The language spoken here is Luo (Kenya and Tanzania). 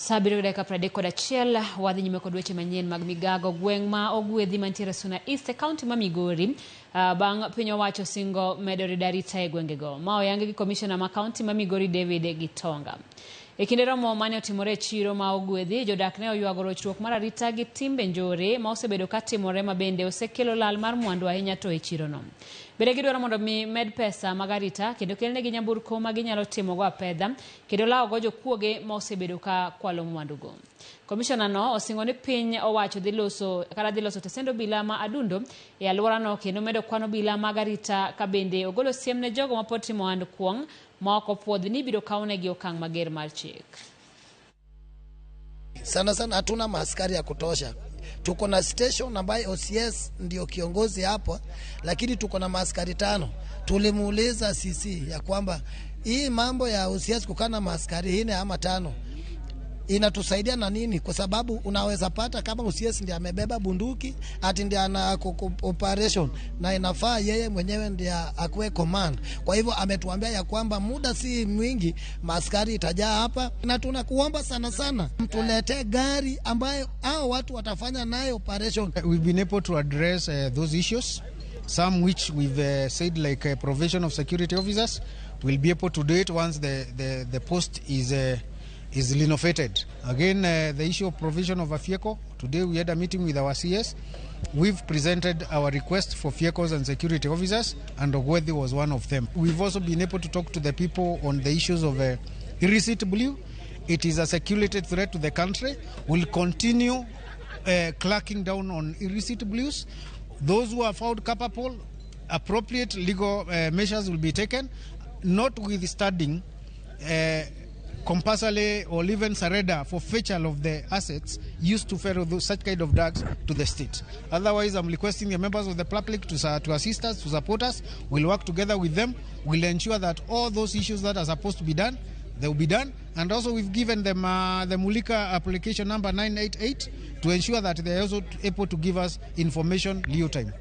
Sa 7:31, wadhi nyime kod weche manyien mag migago. Gweng' ma Ogwedhi mantiere Suna East e kaunti ma Migori, bang' piny owacho singo medo rido arita e gwengego. Ma oyangi gi komishona ma kaunti ma Migori David Gitonga. E kinde romo mane otimore e chiro ma Ogwedhi, jodak ne oywago rochruok mar arita gi timbe njore ma osebedo ka timore ma bende osekelo lal mar mwandu ahinya to e chirono. Bende gidwaro mondo mi med pesa mag arita kendo kelnegi nyamburko ma ginyalo timogo apedha kendo lawogo jokuoge ma osebedo ka kwalo mwandugo. Komishona no osingo ni piny owacho dhi loso kata dhi loso tesend obila ma Adundo e alworano kendo medo kwan obila mag arita ka bende ogolo siem ne jogo ma pod timo ohand kuong' ma ok opuodhi ni ibiro kawnegi okang' mager mar chik. Sana sana hatuna maaskari ya kutosha. Tuko na station ambayo OCS ndio kiongozi hapo, lakini tuko na maaskari 5. Tulimuuliza CC ya kwamba hii mambo ya OCS kukaa na maaskari 4 ama 5 inatusaidia na nini? Kwa sababu unaweza pata kama OCS ndiye amebeba bunduki ati ndiye ana operation na inafaa yeye mwenyewe ndiye akuwe command. Kwa hivyo ametuambia ya kwamba muda si mwingi maaskari itajaa hapa, na tunakuomba sana sana mtuletee gari ambayo hao watu watafanya nayo operation. We've been able to address those issues, some which we've said like provision of security officers. We'll be able to do it once the post is renovated. Again, the issue of provision of a vehicle. Today we had a meeting with our CS. We've presented our request for vehicles and security officers, and Ogwedhi was one of them. We've also been able to talk to the people on the issues of illicit blue. It is a security threat to the country. We'll continue cracking down on illicit blues. Those who are found culpable, appropriate legal measures will be taken, notwithstanding compulsory or even surrender forfeiture of the assets used to ferry such kind of drugs to the state. Otherwise, I'm requesting the members of the public to assist us, to support us. We'll work together with them. We'll ensure that all those issues that are supposed to be done, they will be done. And also we've given them the Mulika application number 988 to ensure that they are also able to give us information real time.